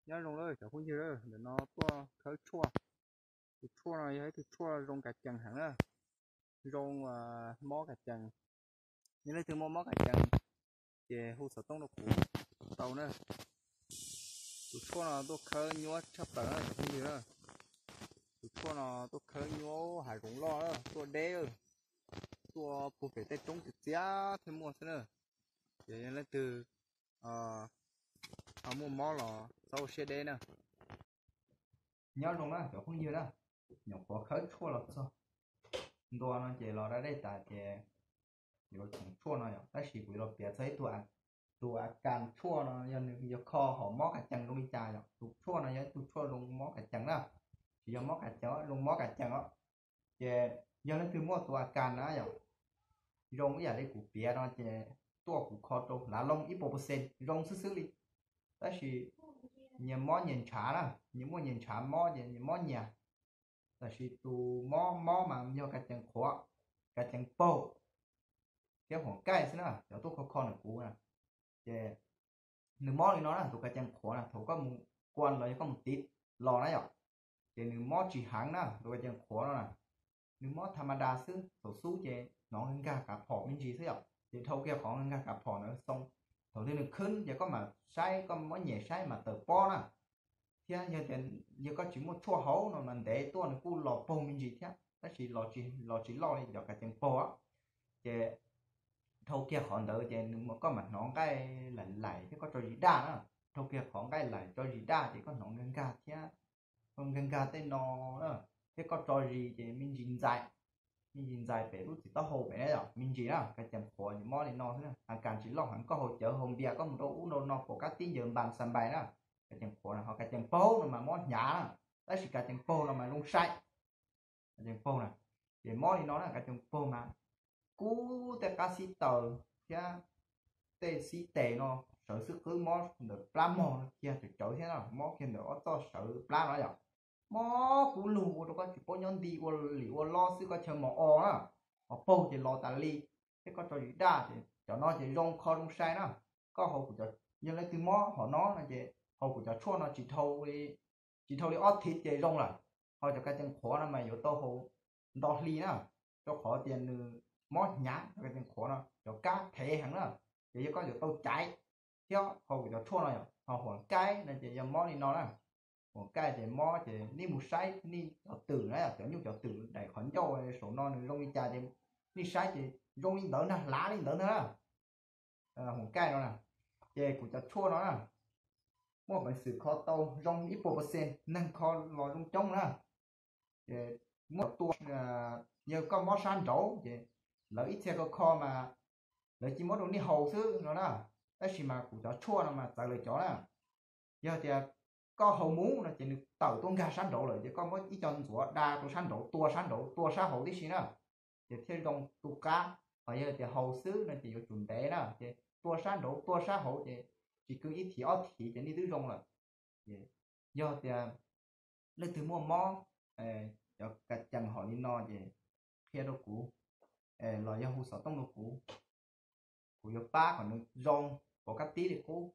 Nyob zoo lawm cov phooj ywg, ntawm no tuaj khawb tshuaj. Tus tshuaj no yog ib tug tshuaj zoo kas cees heev na, zoo mob kas cees. Yog leej twg muaj mob kas cees ces hu xov tooj rau kuv tau na. Tus tshuaj no tuaj khawb nyuaj tshaj plaws na cov phooj ywg na. Tus tshuaj no tuaj khawb nyuaj hav zoov loj, tuaj deb, tuaj puag pem tej roob txias txias thiaj muaj xwb na. Ces yog leej twg ho muaj mob los txhob ua siab deb na. Nyob zoo na cov phooj ywg na, nyuam qhuav khawb tshuaj los txog ntua no ces los da dej tas ces yuav tshoov tshuaj no yom. Tab sis kuv yuav los piav txog ib tug, tus a kas tshuaj no yog nws yog kho hom mob kas cees zoo li cas yom. Tus tshuaj no yog ib tug tshuaj zoo mob kas cees na, tsis yog mob kas cees, zoo mob kas cees os. Ces yog leej twg muaj tus a kas na yom, zoo ib yam li kuv piav no ces tuaj kuv kho rau lav loo ib puas percent zoo xwb xwb li. Tab sis nyias mob nyias ntshav na, nyias muaj nyias ntshav mob ces nyias mob nyias. Tab sis tus mob mob mas yog kas cees qhuav, kas cees paug thiab huam kaij xwb na, cov tuaj kho kho ntawm kuv na. Ces nws mob li no na, tus kas cees qhuav na, thaum koj mus kuam los yog koj mus tiv los na yom, ces nws mob tsis heev na, tus kas cees qhuav no na. Nws mob tha ma da xwb, thaum xub ces hnov nkag kav phom me ntsis xwb yom, ces dhau kiag qhov nkag kav phom ntawd xoo. Thaum twg nws khwb ces koj mam saib, koj muab nyem saib mas tawm pob na. Thiab yog tias, yog koj tsis muaj tshuaj hauv no mas ntev tuaj nws kuj los paug me ntsis thiab, tab sis los tsis loj li cov kas cees paug. Ces dhau kiag qhov ntawd ces nws, koj mam hnov nqaij laim laim thiab koj tso zis daj na. Dhau kiag qhov nqaij laim tso zis daj ces koj hnov nkag nkag thiab, koj nkag nkag tej no na, thiab koj tso zis ces me ntsis ntxais, me ntsis ntxais pem lub txiv taub hau pem na yom, me ntsis na. Kas cees qhuav ces mob li no xwb, a kas tsis loj heev, koj haus cawv haus npias koj mus rau ub rau no pom kab tib ncaws npas xa npais na. Kas cees qhuav no, ho kas cees paug no mas mob hnyav na, tab sis kas cees paug no mas zoo sai. Kas cees paug na, ces mob li no na, kas cees paug mas kub tej qab xib taws thiab tej xib tes no, sawv xwb qwb mob ntawm plab mog no kiag tsawv tsawv thiab na, mob kiag ntawm ob txoj sawv plab no yom. Mob kub lug ua rau koj tsis paub nyob nti ua li ua loj xwb koj chaw mos o na, ho paug ces los tas li, thiab koj tso zis daj ces cov no ces zoo kho zoo sai na. Koj haus kuv cov, yog leej twg mob hom no no ces haus kuv cov tshuaj no tsis dhau li, tsis dhau li ob thiv ces zoo lawm. Ho cov kas cees qhuav no mas yuav tau haus nto hli na, rau qhov tias nws mob hnyav, cov kas cees qhuav no cov kab thev heev na, ces yog koj yuav tau caiv thiab haus kuv cov tshuaj no yom. Ho huam kaij no ces yog mob li no na, huam kaij ces mob ces nej mus saib nej cov twm na, cov nyuj cov twm daim qhov ncauj saum no nws zoo li cas ces nej saib ces zoo li ntawd na, hlav li ntawd ntag na. Huam kaij no na, ces kuv cov tshuaj no na, muaj peev xwm kho tau zoo ib puas percent, neeg kho los zoo coob na. Ces muab tua, yog koj mob sab nraud ces lawv ib txhia kho kho mas lawv cia muab rau nej haus xwb no na. Tab sis mas kuv cov tshuaj no mas txawv lawv cov na. Yog tias koj haus mus no ces nws tawm tuaj nkag sab nraud lawm ces koj muab ib co ntxuav da rau sab nraud, tua sab nraud tua sab hauv tib si na, ces thiaj zoo tu qab. Ho yog tias haus xwb no ces yuav tsum ntev na, ces tua sab nraud tua sab hauv ces tsis kwv ib thiv ob thiv ces nej twb zoo lawm. Ces yog tias leej twg muaj mob, cov kas cees hom li no ces qhia rau kuv, los yog hu xov tooj rau kuv, kuv yuav pab kom nws zoo, pov kab tib li qub.